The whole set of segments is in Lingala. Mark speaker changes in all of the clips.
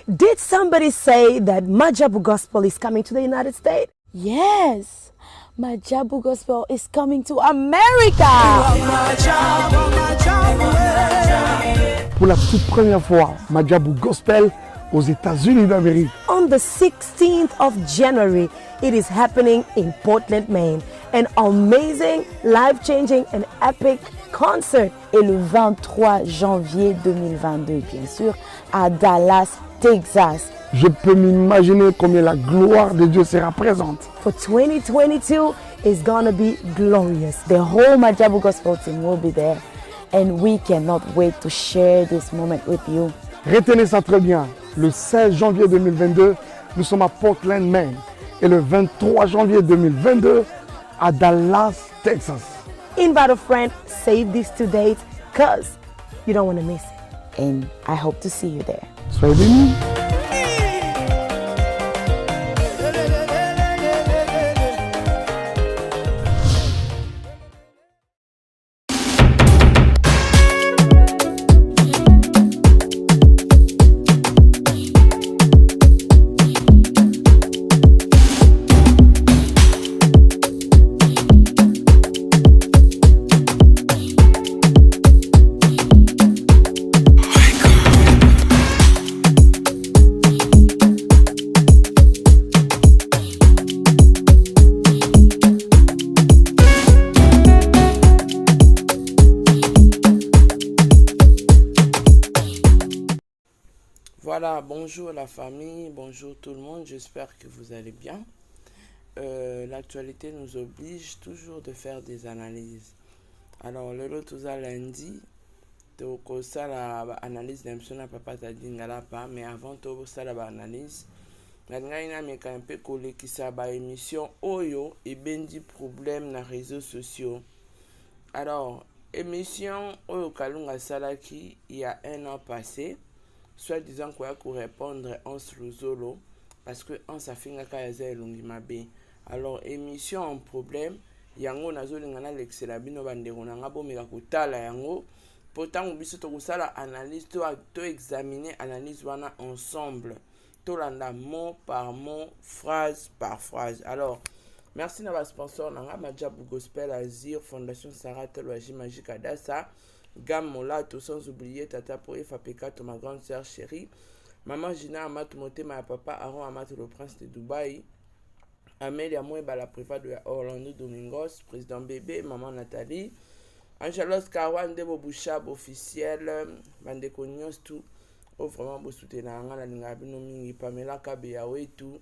Speaker 1: Did somebody say that Majabu Gospel is coming to the United States?
Speaker 2: Yes, Majabu Gospel is coming to America.
Speaker 3: Pour la toute première fois, Majabu Gospel aux États-Unis d'Amérique.
Speaker 1: On the 16th of January, it is happening in Portland, Maine. An amazing, life-changing and epic concert.
Speaker 2: Et le 23 janvier 2022, bien sûr, à Dallas, Texas.
Speaker 3: Je peux m'imaginer combien la gloire de Dieu sera présente.
Speaker 1: For 2022 is gonna be glorious.
Speaker 2: The whole Majabu Gospel team will be there and we cannot wait to share this moment with you.
Speaker 3: Retenez ça très bien. Le 16 janvier 2022, nous sommes à Portland, Maine. Et le 23 janvier 2022, à Dallas, Texas.
Speaker 1: Invite a friend, save these two dates, cause you don't want to miss it.
Speaker 2: And I hope to see you there.
Speaker 3: Soyez bénis.
Speaker 4: Voilà, bonjour la famille, bonjour tout le monde, j'espère que vous allez bien. Euh, l'actualité nous oblige toujours de faire des analyses. Alors, lelo toza lundi, tokosala ba analyse na biso na papa Tadi Ngalapa, mais avant tosala ba analyse, nalingaki nameka mpe kolekisa ba émission oyo ebendi problème na réseaux sociaux. Alors, émission oyo Kalunga asalaki il y a un an passé, soit disant koya ko répondre Hans Luzolo parce que Hans afingaka ye aza elongi mabe. Alors émission en problème yango nazolinga nalekisela bino bandeko na nga bomeka kotala yango mpo ntango biso tokosala analyse to, to examiner analyse wana ensemble tolanda mot par mot phrase par phrase alors merci na basponsor na nga majabu gospel azir fondation sarah tolwaji magique adasa Gamme Molato sans oublier Tata Po Efa Pekato ma grande sœur chérie Maman Gina Amato motema ya papa Aaron Amato le prince de Dubaï Amelia Mweba la privado ya Orlando Domingos président bébé maman Nathalie Angelos Karwa Ndebo Bouchab officiel bandeko nyonso tout oyo vraiment bosoutenaka nga nalingaka bino mingi Pamela Kabeya wetu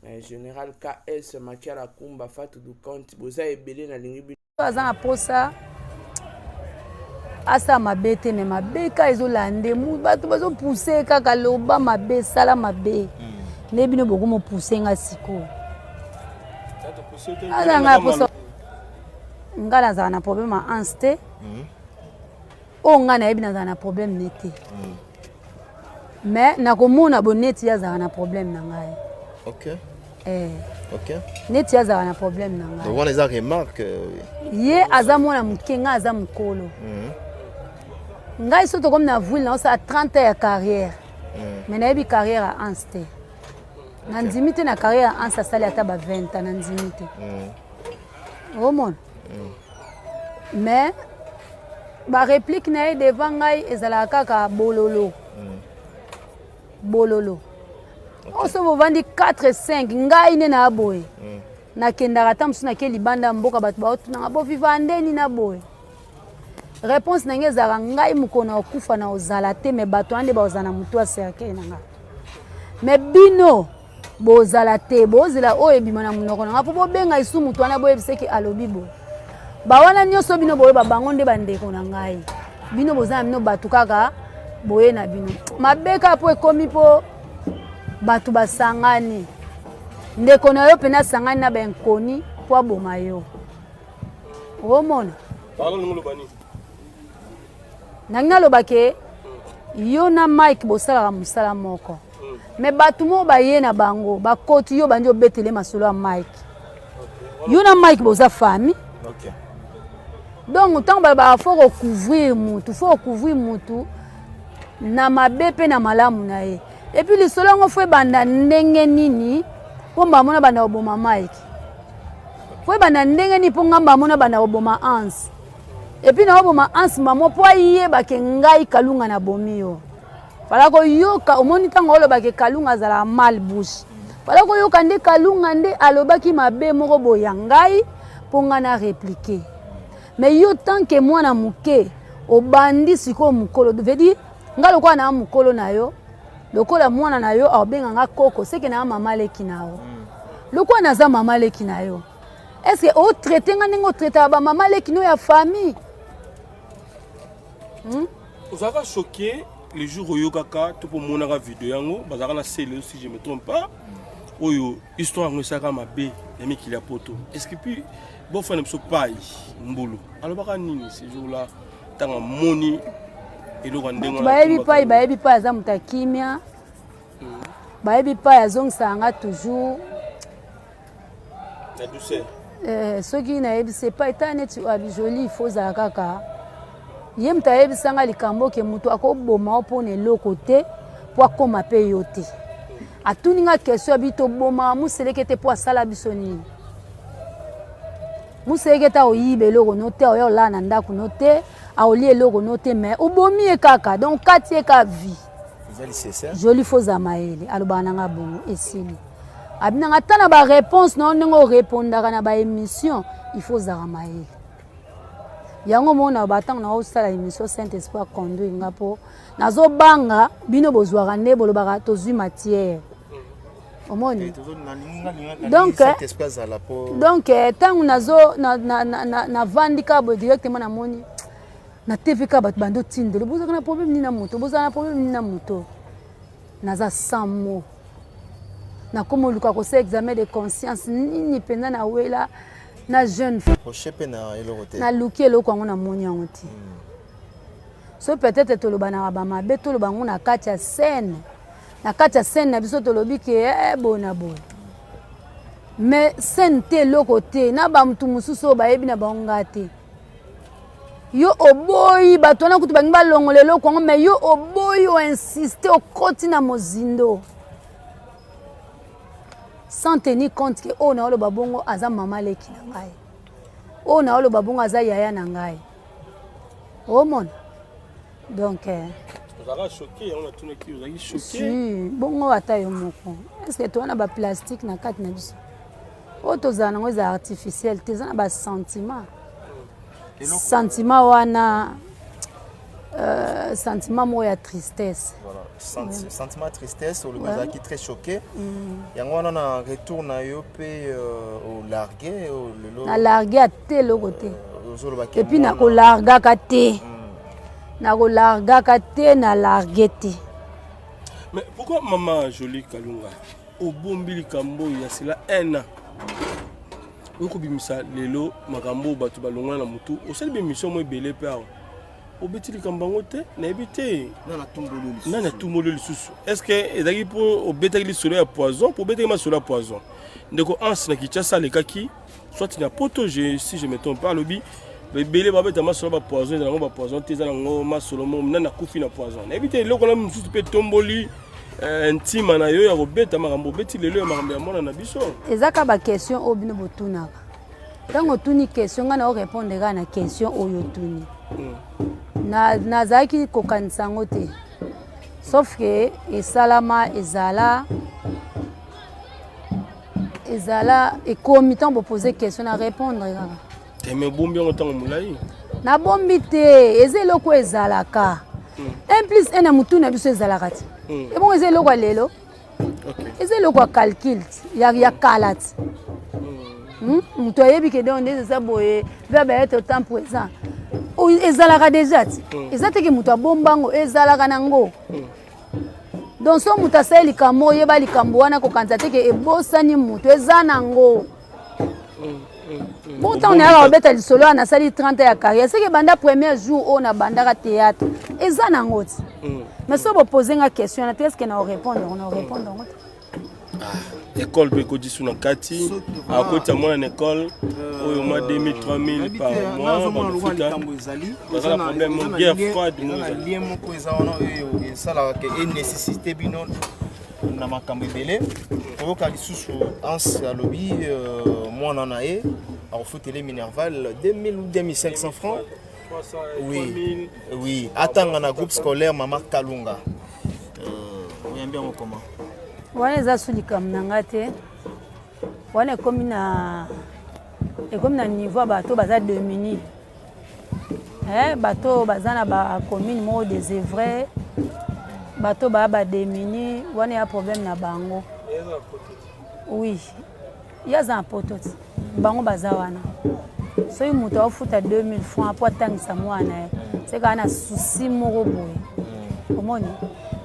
Speaker 4: eh, Général KS Makiala Kumba Fatou Dukanti boza ebele nalingi bino
Speaker 5: aza na posa asala mabe te me mabe ka ezolande bato bazopuse kaka loba mabe sala mabe hmm. nde bino bokomopuse nga sikoyo aza nga posa nga nazala na problème ya anse te hmm. oyo ngai nayebi nazala na problème ne te mm. mais nakomona bo neti ye azalaka na problème na ngai
Speaker 6: okay.
Speaker 5: eh.
Speaker 6: okay.
Speaker 5: neti ye azalaka na problème na ngai
Speaker 6: wana eza remarque euh,
Speaker 5: ye aza mwana moke ngai aza mokolo mm. ngai so tokomi na avril naosala 30 ans ya carrière mm. mais nayebi carrière ya anse te okay. nandimi te na carrière ya anse asali ata ba 20 ans nandimi te mm. omona mm. mais ba réplique na ye devant ngai ezalaka kaka bololo mm. bololo okay. oso bovandi 4 5 ngai nde naa boye mm. nakendaka ata mosusu nake libanda mboka bato baotunanga boviva ndeni na boye réponse na ngai ezalaka ngai mokolo na okufa na ozala te me bato wana nde bakozala na motu ya cercueil na ngai me bino bozala te bozela oyo ebima na monoko na nga mpo bobenga esu moto wana boyebisa eke alobi boye bawana nyonso bino boyeba bango nde bandeko na ngai bino boza na bino bato kaka boye na bino mabe kaka mpo ekomi mpo bato basangani ndeko na yo mpena asangani na bainkoni mpo aboma yo omona Nangi naloba ke yo na Mike bosalaka mosala moko me bato moko baye na bango bakoti yo bandi obetele masolo ya Mike yo na Mike boza famille okay. donc ntango balobaka fo kocouvrir mutu fo kocouvrir mutu na mabe mpe na malamu na ye. Et puis lisolo yango fo ebanda ndenge nini mpo mbamona abanda koboma Mike? Fo ebanda ndenge nini mpo nga mbamona abanda koboma Hans? Et puis naoboma Hans mamo mpo ayeba ke ngai Kalunga nabomi yo. Fala koyoka, omoni ntango oloba ke Kalunga azalaka mal bouche. Fala koyoka nde Kalunga nde alobaki mabe moko boye ya ngai mpo ngai na répliquer. Mais yo tant que mwana moke obandi sikoyo mokolo, veut dire nga lokola na mokolo na yo, lokola mwana na yo aobenga nga koko, seke na mama leki na yo. Lokola naza mama leki na yo, est-ce que o traiter nga ndenge o traitaka ba mama leki no ya famille?
Speaker 7: Ozalaka choqué le jour oyokaka to mpo omonaka video yango, bazalaka na sele, si je me trompe pas, oyo histoire yango esalaka mabe ya mikili ya poto. Est ce que puis bofana biso pai mbulu alobaka nini ce jour là ntango amoni eloko ya ndenge wana?
Speaker 5: Bayebi pai, bayebi pai aza moto ya kimia, bayebi pai azongisaka nga toujours
Speaker 7: na douceur.
Speaker 5: Soki nayebisi epai ta neti abi joli, il faut ozala kaka ye moto ayebisanga likambo ke moto akoboma yo mpona eloko te, mpo akóma mpe yo te. Atuni nga question, abi tobomaka moseleke te mpo asala biso nini? Moseleke te aoyiba eloko no te, aoya olala na ndako no te, aolia eloko no te, mais obomi ye kaka, donc kati ye ka vie.
Speaker 6: Eza lisese.
Speaker 5: Joli, fo ozala mayele. Alobaka na nga bongo, esili. Abinanga ata na baréponse na yo, ndenge orépondaka na baémission, il faut ozala mayele. Yango mona batango na osala émission, Saint Esprit aconduire nga, mpo nazobanga bino bozwaka nde bolobaka tozwi matière, omoni. Donc ntango nazo navandi kaka boye, directement namoni na TV kaka bato bandi otindelo: bozalaka na problème nini na moto? Bozala na problème nini na moto? Naza sans mot. Nakoma oluka kosala examen de conscience, nini mpenza nawela na jeune?
Speaker 6: Rocher mpe na eloko te.
Speaker 5: Naluki eloko yango, namoni yango te. So peut-être tolobanaka bamabe, toloba yango na kati ya scène, na kati ya scène na biso, tolobi ke boye na boye, mais scène te, eloko te na bamutu mosusu oyo bayebi na bango nga te. Yo oboyi bato wana kutu bangi balongola eloko yango, mais yo oboyi, oinsiste, okoti na mozindo sans tenir compte ke oyo naoloba bongo aza mama leki na ngai, oyo naoloba bongo aza yaya na ngai, omona. Donc
Speaker 7: Ozalaka choqué, yango natunaki, ozalaki choqué?
Speaker 5: Si, bongo ata yo moko, est ce que toza na baplastique na kati na biso? Oyo tozala nango eza artificiel te, eza na basentiment. Sentiment wana, sentiment moko ya tristesse.
Speaker 6: Voilà. Sentiment tristesse, olobi ozalaki très choqué. Yango wana na retour na yo mpe olargue lelo?
Speaker 5: Nalargue ate eloko te.
Speaker 6: Ozolobaki
Speaker 5: Et puis nakolargaka te, nakolargaka te, nalargue te.
Speaker 7: Mais pourquoi, mama Jolie Kalunga, obombi likambo oyo ya sila un an, oyo kobimisa lelo makambo oyo bato balongwana na motu? Osali bémission mo ebele mpe awa obeti likambo yango te, nayebi te. Nani atumboli lisusu? Est ce que ezalaki mpo obetaki lisolo ya poison? Mpo obetaki masolo ya poison, ndeko Hans na Kinshasa alekaki soit na poto, si je me trompe pas, alobi ebele babeta masolo bapoison, eza nango bapoison te, eza nango masolo moko nani akufi na poison, nayebi te. Eloko na mosusu mpe etomboli ntima na yo ya kobeta makambo obeti lelo ya makambo ya mwana na biso?
Speaker 5: Eza kaka baquestion oyo bino botunaka. Ntango otuni question, ngai na orépondre kaka na question oyo otuni. Nazalaki kokanisa yango te, sauf ke esalama, ezala ezala ekomi. Ntango bopose question, na répondre kaka.
Speaker 7: Te, me obombi yango ntango molai.
Speaker 5: Nabombi te, eza eloko ezalaka 1 plus 1 na motu na biso ezalaka te. Ebongo eza eloko ya lelo, eza eloko ya calcul ya kala ti. Moto ayebi ke donc nde eza boye, verbe être au temps présent ezalaka déjà ti. Eza te ke moto abombango, ezalaka nango. Donc so moto asali likambo, oyeba likambo wana, kokanisa te ke ebosani moto, eza nango. Bon, ntango nayaka kobeta lisolo wana, nasali 30 ya carrière, seke banda premier jour oyo nabandaka théâtre, eza nango ti. Mais so bopose nga question wana te, est ce que na orépondre, na orépondre yango te?
Speaker 7: École mpe ekoti su na kati, akotisa mwana na école oyo mwa 2000 3000 par mois bakofuta, baza na problème, guerre froide.
Speaker 6: Lien moko eza wana oyo esalaka ke enécessité bino. na makambo ebele. Toyoka lisusu Hans alobi euh, mwana na ye akofutele minerval 2000 ou 2500 francs. Oui, oui. Atanga na groupe scolaire Mama Kalunga. Euh, oyambi yango comment?
Speaker 5: Wana eza su likambo na nga te. Wana ekomi na ekomi na niveau ya bato baza demuni. Eh, bato oyo baza na ba commune moko désœuvré, bato baa ba demuni, wana ya problème na bango. Oui. Ye aza na poto ti. Bango baza wana. Soki moto aofuta 2000 francs mpo atangisa mwana ye, se kaka na souci moko boye. Omoni?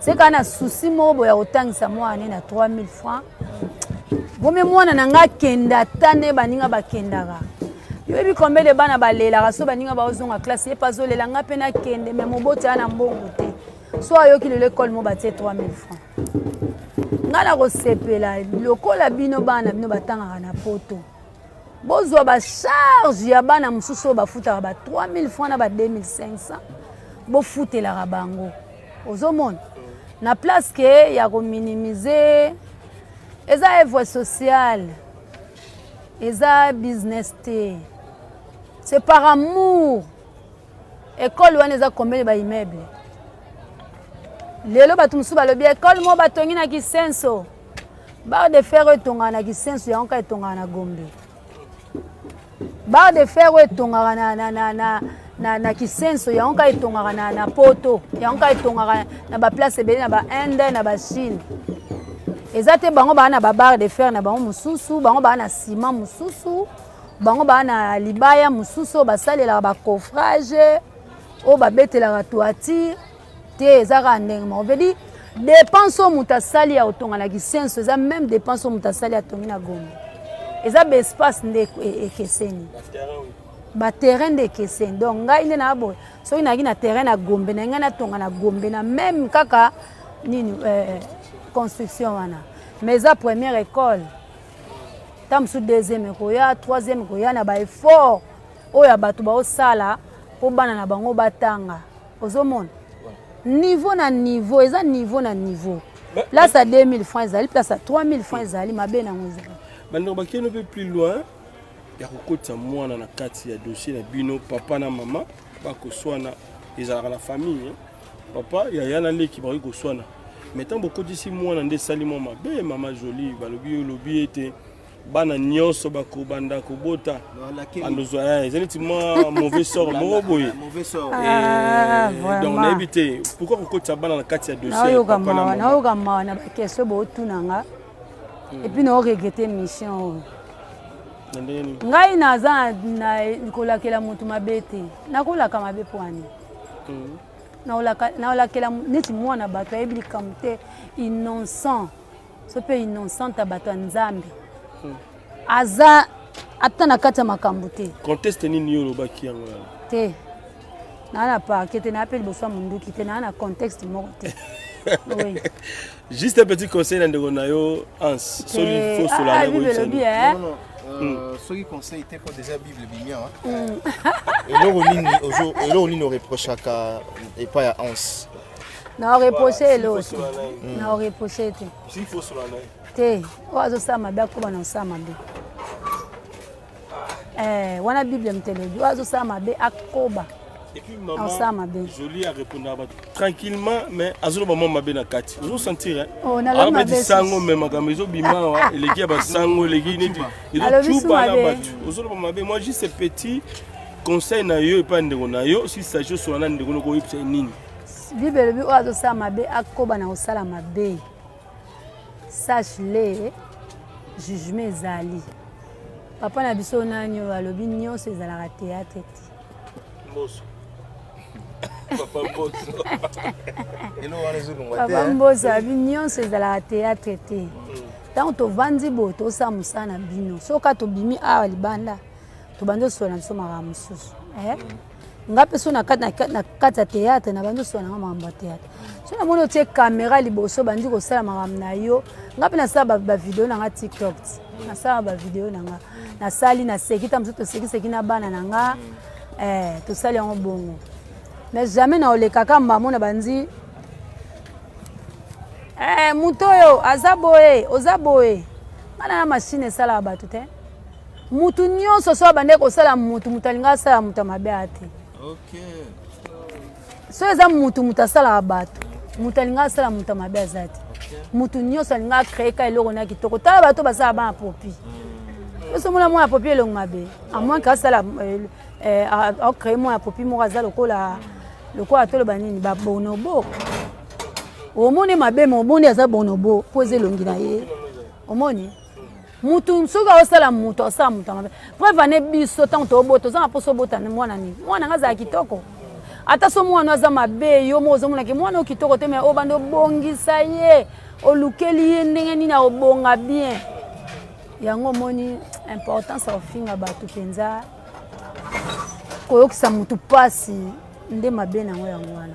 Speaker 5: Se kaka na souci moko boye ya kotangisa mwana ye na 3000 francs. Vomi mwana na nga akenda ata nde baninga bakendaka. Yoyebi combien de bana balelaka so baninga baozonga classe, ye mpe azolela nga mpe nakende, mais moboti aya na mbongo te. So ayoki lelo ekole mo batie 3000 francs. Nga nakosepela lokola bino bana bino batangaka na poto. Bozwa ba charge ya bana mosusu oyo bafutaka ba 3000 francs na ba 2500 bofutelaka bango. Ozomona? Na place ke ya kominimiser eza œuvre sociale, eza business te, c'est par amour. École wana eza combien de ba immeuble? Lelo bato mosusu balobi école moko batongi na Kisenso, barre de fer oyo etongaka na Kisenso yango kaka etongaka na Gombe. Barre de fer oyo etongaka na, na, na, na, na, na Kisenso yango kaka etongaka na, na Poto, yango kaka etongaka na ba place ebele na ba Inde na ba Chine. Eza te bango baa na ba barre de fer na bango mosusu, bango baa na ciment mosusu, bango baa na libaya mosusu oyo basalelaka ba coffrage oyo babetelaka toiture te, eza kaka ndenge moko. Veut dire dépense oyo moto asali ya kotonga na Kisenso eza même dépense oyo moto asali atongi na Gombe. Eza ba espace nde ekeseni, ba terrain nde ekeseni. Donc ngai nde na boye, soki nayaki na terrain na Gombe, na ngai natonga na Gombe na même kaka nini construction wana. Mais eza première école, ta mosusu deuxième ekoya, troisième ekoya, na ba effort oyo ya bato baosala mpo bana na bango batanga. Ozomona niveau na niveau, eza niveau na niveau. Place à 2000 francs ezali, place à 3000 francs ezali, mabe nango ezali.
Speaker 7: Bandeko bakende mpe plus loin ya kokotisa mwana na kati ya dossier na bino, papa na mama bakoswana, ezalaka na famille, hein? Papa yaya na leki bakoki koswana, mais ntango bokotisi mwana nde esali mwa mabe. Mama Jolie balobi yo lobi ete bana nyonso bakobanda kobota bandozwa, eza neti mwa mauvais sort moko boye.
Speaker 5: Ah,
Speaker 7: donc nayebi te pourquoi kokotisa bana na kati ya dossier.
Speaker 5: Naoyoka mawa, naoyoka mawa na baquestion bootuna nga, et puis naoregrete mission oyo. Ngai naza na kolakela moto mabe te, nakolaka mabe mpo ani naolakela neti mwana bato ayebi likambo te, innocent so mpe innocente ya bato ya Nzambe aza ata na kati ya makambo te.
Speaker 7: Conteste nini yo olobaki yango wana?
Speaker 5: Te, naa na parquet te, naa mpe liboso ya monduki te, naa na contexte moko te. Oui.
Speaker 7: Juste un petit conseil na ndeko na yo Hans, soki faut sola na
Speaker 5: Bible elobi, eh?
Speaker 6: Non, non, non. Soki conseil te, po déjà Bible ebimi awa. Eloko nini eloko nini oreprochaka epai ya Hans?
Speaker 5: Na oreproche eloko te, na oreproche te te. Oyo azosala mabe akoba na kosala mabe. Wana Bible moto elobi, oyo azosala mabe akoba.
Speaker 7: Et puis maman Jolie a répondu à tranquillement, mais azoloba mwa mabe na kati. Ozo sentir hein?
Speaker 5: Oh, nalobi mabe
Speaker 7: sango mais makambo ezobima awa eleki ya basango eleki neti ezocuba na bato. Ozoloba mabe. Moi juste petit conseil na yo epai ndeko na yo, si s'agit osola na ndeko noko oyebisa ye nini?
Speaker 5: Bible elobi oyo azosala mabe akoba na kosala mabe. Sache le jugement ezali. Papa na biso nani oyo alobi nyonso ezalaka théâtre te.
Speaker 7: Mboso. Papa Mboso.
Speaker 5: Papa Mboso alobi nyonso ezalaka théâtre te. Ntango tovandi boye tosala mosala na bino, soki tobimi awa libanda tobandi osola na biso makambo mosusu. Nga mpe so na kati ya théâtre nabandi osola nanga makambo ya théâtre. So namoni otie caméra liboso bandi kosala makambo na yo, nga mpe nasala bavideo na nga TikTok, nasala bavideo na nga, nasali naseki ta mosusu tosekiseki na bana na nga, tosali yango bongo. Mais jamais na olekaka mbamo na bandi. Eh, moto oyo aza boye, oza boye. Nga na machine esalaka bato te. Mutu nyonso so abandaki kosala mutu, mutu alinga asala mutu ya mabe aya te.
Speaker 6: Okay.
Speaker 5: So eza mutu, mutu asalaka bato, mutu alinga asala mutu ya mabe aza te. Mutu nyonso alinga acree ka eloko na kitoko. Tala bato basala bana popi. Yoso mona mwana popi elongo mabe. A moins que asala euh, euh, acree mwana popi moko aza lokola lokola toloba nini ba bonobo. Omoni mabe me omoni aza bonobo mpo eza elongi na ye. Omoni? Mutu soki aosala mutu asala mutu mabe. Preuve ane biso ntango tobota oza na mposa obota mwana nini? Mwana nga azala kitoko. Ata so mwana aza mabe yo moko ozomona ke mwana oyo kitoko te me obanda obongisa ye olukeli ye ndenge nini akobonga bien. Yango omoni importance ya kofinga bato mpenza koyokisa mutu mpasi nde mabe nango yango wana.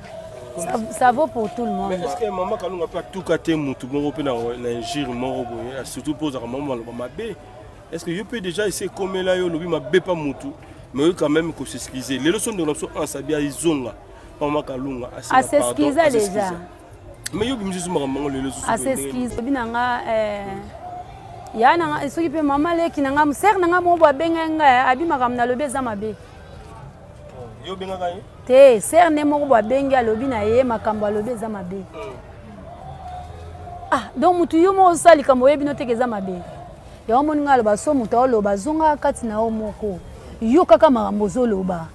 Speaker 5: Ça vaut pour tout le monde.
Speaker 7: Mais est-ce que maman Kalunga peut tout kate mutu moko pe na na injure moko boye surtout pour zaka maman maloba mabe. Est-ce que yo peut déjà essayer komela yo lobi mabe pa mutu mais yo quand même ko s'excuser. Lelo so ndona so ansa bia izonga. Maman Kalunga
Speaker 5: a s'excuser déjà.
Speaker 7: Mais yo bimisi makambo yango lelo
Speaker 5: a s'excuse bi na nga eh ya na nga soki pe mama leki na nga sœur na nga moko abenga nga abi makambo nalobi eza mabe.
Speaker 7: Yo obengaka ye?
Speaker 5: Te, sœur ne moko bo abengi alobi na ye makambo alobi eza mabe. Ah, donc mutu yo moko osala likambo oyebi no te ke eza mabe. Yango omoni ngai aloba so moto aoloba azongaka kati na yo moko. Yo kaka makambo ozoloba.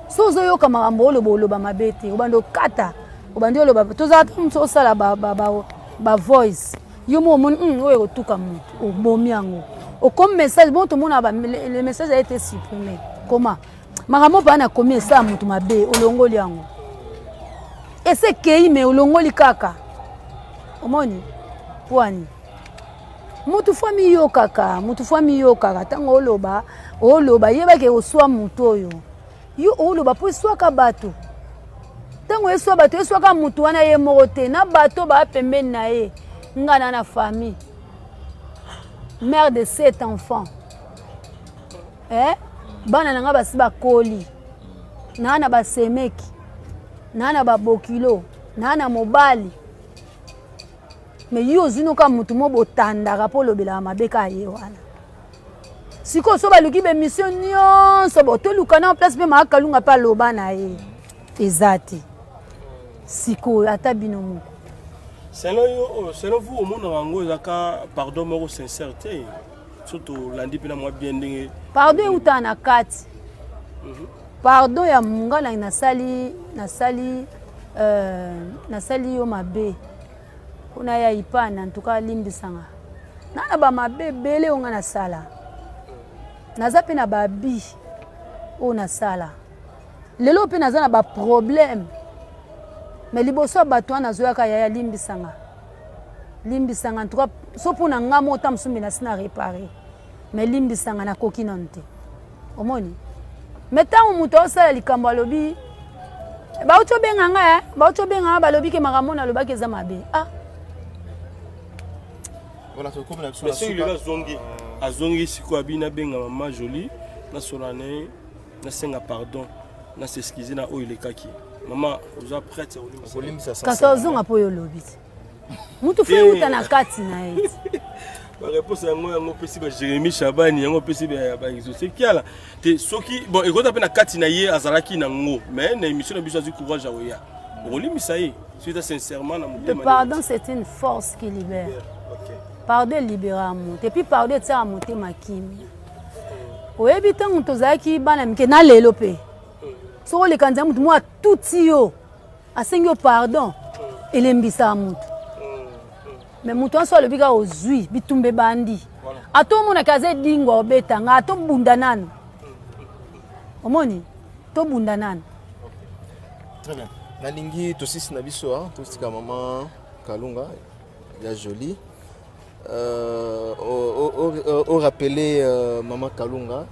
Speaker 5: So ozoyoka makambo oloba oloba mabe te, obandi okata, obandi oloba tozala ta moto osala ba, ba, ba, ba voice. Yo moko omoni oyo ekotuka moto, obomi yango. Okomi message, bon tomona ba le message a été supprimé. Comment? Makambo mpe nakomi esala moto mabe, olongoli yango. Ese ekei me olongoli kaka. Omoni? Pwani. Mutu fo amiyokaka, mutu fo amiyokaka ntango oloba, oloba yebake oswa moto oyo. Yo oloba mpo eswaka bato. Ntango eswa bato, eswaka moto wana ye moko te, na bato ba pembeni na ye. Nga na na famille. Mère de 7 enfants. Eh? Bana na nga basi bakoli. Na na basemeki. Na na babokilo, na na mobali. Mais yo ozwi noka motu mo botandaka mpo olobelaka mabe kaka ye wana. Sikoyo so baluki bemission nyonso bo toluka na place mpe Mama Kalunga mpe aloba na ye eza te. Sikoyo ata bino moko.
Speaker 7: Selon yo, selon vous omonaka yango ezaka pardon moko sincère te. So tolandi mpe na mwa bien ndenge
Speaker 5: pardon eutaka na kati. Pardon ya nga na nasali, nasali, nasali yo mabe. Kuna ya ipana, en tout cas limbisanga. Na na ba mabe ebele oyo nga nasala. Naza pe na ba bi oyo nasala. Lelo pe naza na ba problème. Mais liboso ya bato wana nazoyaka yaya limbisanga. Limbisanga en tout cas so pona nga moko ta mosusu mbe nasi na réparer. Mais limbisanga nakoki nanu te. Omoni? Mais tango moto aosala likambo alobi bauti obenga nga, eh? Bauti obenga nga balobi ke makambo nalobaki eza mabe. Ah.
Speaker 6: Voilà, tokomi na biso
Speaker 7: na suka. Lelo azongi, azongi sikoyo abi nabenga mama Jolie, nasola na ye, nasenga pardon, na s'excuser na oyo elekaki. Mama, oza prête ya kolimbisa?
Speaker 6: Kolimbisa
Speaker 5: Kasi ozonga mpo oyo olobi te. Mutu fo euta na kati na ye.
Speaker 7: Ba réponse yango yango opesi ba Jérémie Chabani, yango opesi ba ba Exaucé Kiala. Te soki bon ekota pe na kati na ye azalaki na ngo, mais na émission na biso azwi courage ya koya. Okolimbisa ye, soki sincèrement na motema.
Speaker 5: Le pardon c'est une force qui libère.
Speaker 7: Okay.
Speaker 5: Pardon libère moto. Et puis pardon etiaka motema kimia. Oyebi ntango tozalaki bana mike na lelo pe. Soki oleka nzela moto moko atuti yo, asengi yo pardon, elembisaka moto. Mais moto wana so alobi kaka ozwi bitumba ebandi. Ata omonaki aza edingwa obeta nga, ata obunda nanu. Omoni? Tobunda nanu.
Speaker 6: Très bien. Nalingi tosisi na biso, hein, tosika mama Kalunga ya Jolie. Au rappeler mama Kalunga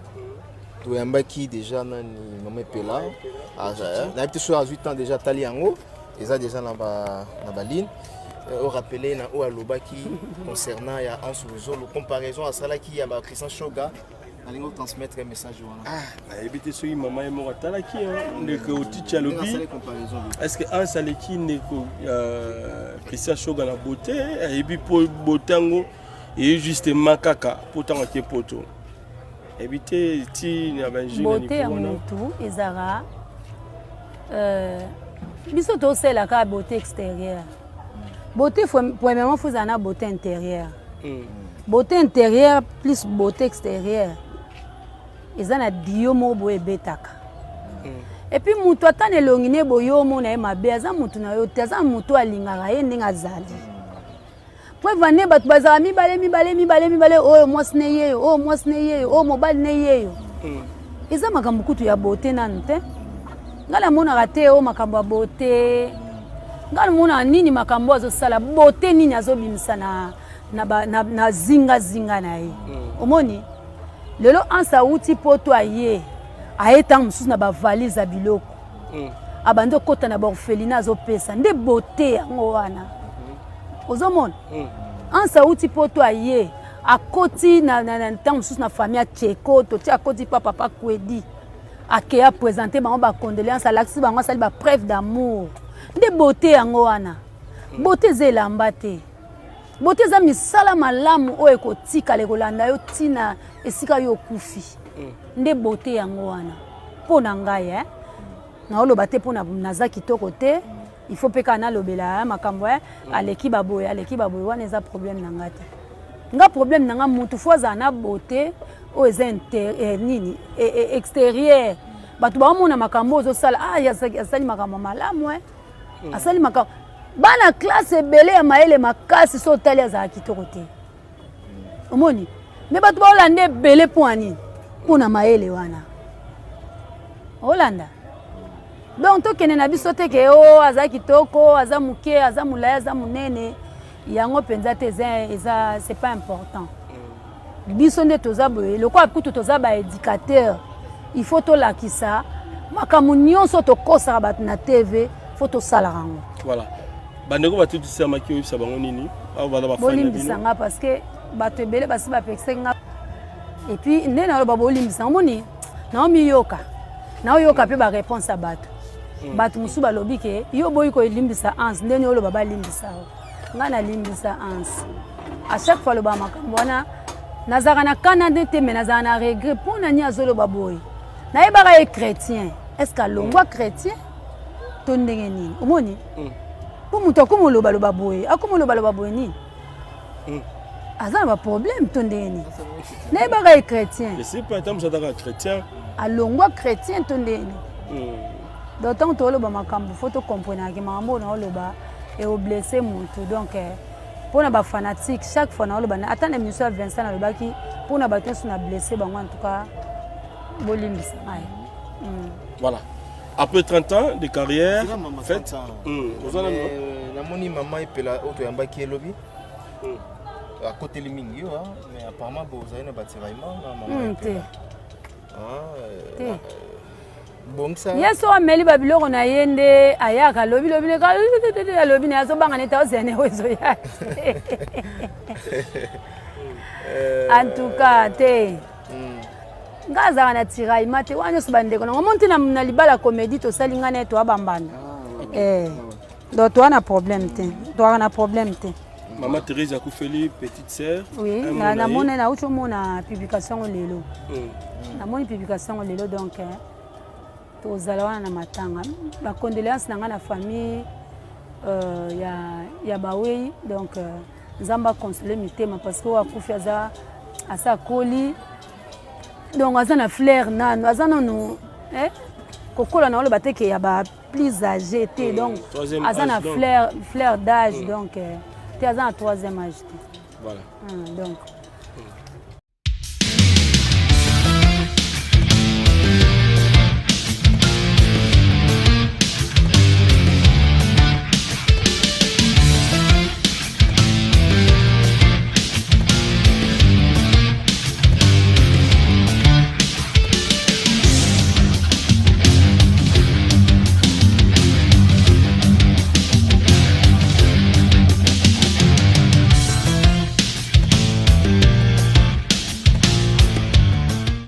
Speaker 6: toyambaki déjà nani mama Epela. Nayebi te soki azwi temps déjà atali yango, eza déjà na ba na ba ligne. Au rappeler na oyo alobaki concernant ya Anse Luzolo, comparaison asalaki ya ba Christian Shoga. Nalingi otransmettre message wana.
Speaker 7: Ah, nayebi te soki mama ye moko atalaki ndeko otici alobi est ce que anse aleki ndeko euh, christian shoga na beauté ayebi mpo beauté yango eye justement kaka mpo ntango ake poto ayebi te ti na
Speaker 5: banjeubeauté ya motu ezalaka euh, biso tosalelaka beauté extérieure beauté premièrement fo ezala na beauté intérieure mm. beauté intérieure plus beauté extérieure eza na dio moko boye ebetaka mm. epuis moto ata na elongi ne boye omona ye mabe aza moto na yo te aza moto alingaka ye ndenge azali preuve ane bato bazala mibale mibale mibale mibale oyo mwasi ne yeyo oyo mwasi ne yeyo oyo mobali ne yeyo mm. eza makambo kutu ya bote nanu te ngai namonaka te oyo makambo ya bote ngai namonaka nini makambo azosala bote nini azobimisa na, na, na, na, na zingazinga na ye mm. omoni lelo anse awuti poto aye aye ntango mosusu na bavalise ya biloko mm. abandi okota na baorphelinat azopesa nde bote yango wana mm. ozomona mm. anse awuti poto aye akoti na ntango mosusu na famille ya cheko toti akoti pa papa kwedi ake apresente bango bacondoléance alakisi bango asali bapreuve d'amour nde bote yango wana mm. bote eza elamba te Beaute eza misala malamu oyo ekotikala ekolanda yo ntina esika yo okufi mm. nde beaute yango wana mpo na ngai eh? naoloba te mpo naza kitoko te il faut mpe kaka nalobela eh, makambo eh? mm. aleki baboye aleki baboye wana eza problème na ngai te nga problème na nga mutu fo azala na beauté oyo eza eh, nini eh, eh, extérieur bato baomona makambo oyo ozosala ah, asali makambo malamu eh? mm. asali makambo bana classe ebele ya mayele makasi so otali azala kitoko te omoni me bato baolanda ebele mpo ya nini mpo na mayele wana olanda donc tokende na biso te ke o oh, aza kitoko aza moke aza molai aza monene yango mpenza te eza, eza c'est pas important biso nde toza boye lokola kutu toza baéducateur il faut tolakisa makambo nyonso tokosaka bato na tv fo tosalaka yango
Speaker 7: voilà bandeko batutisamaki oyebisa bango nini
Speaker 5: bolimbisa nga parce que bato ebele basi bapekisaki nga epuis nde naloba bolimbisa omoni naomiyoka naoyoka mpe baréponse ya bato hmm. bato mosusu balobi ke yo oboyi kolimbisa anse ndeni oloba balimbisa yo ngai nalimbisa anse à chaque fois alobaka makambo wana nazalaka na kanda nde te me nazalaka na regret mpo na nini azoloba boye nayebaka ye chrétien est ce que alongwa chrétien to ndenge nini omoni mpo mm. moto akoma olobaloba boye akoma olobaloba boye nini mm. aza na baproblème to ndenge nini nayebaka ye chrétien alongwa chrétien to ndenge nini mm. donc ntango toloba makambo fo tocomprenaka makambo oyo naoloba eoblesse motu donc eh, mpo na bafanatique chaque fois naoloba ata na émission ya Vincent nalobaki mpo na bato nyonso na blesse bango en tout cas bolimbisa ngai
Speaker 7: mm. voilà après 30 ans de carrière fait
Speaker 6: mm, euh, namoni mama epela oyo toyambaki elobi mm. akoteli mingi yo mais apparemment bozali na batiraillement na mama mm,
Speaker 5: te ah, euh, te euh, bongisa ye so ameli babiloko na ye nde ayaka alobi lobi alobi na ye azobanga neti aozela na ezoya en tout cas te hmm. nga azalaka na tiraillement te wana nyonso bandeko nango omoni te na libala comédie tosali ngai na ye toa bambanda ah, eh. donc toa na problème te toaka na problème te
Speaker 7: Maman Thérèse akufeli petite sœur.
Speaker 5: Oui, na namoni nauti omona publication yango lelo. Hmm. Namoni publication yango lelo donc eh, tozala wana na matanga. Ba condoléances na nga na famille euh, ya ya bawei donc euh, Nzambe a consoler mitema parce que oyo akufi aza asa akoli donc aza na fleur nanu aza nanu eh, kokola na oloba te ke ya ba plus âgé te mm, donc aza na fleur, fleur d'âge mm. donc euh, te aza na troisième âge te
Speaker 7: voilà.
Speaker 5: Mm, donc.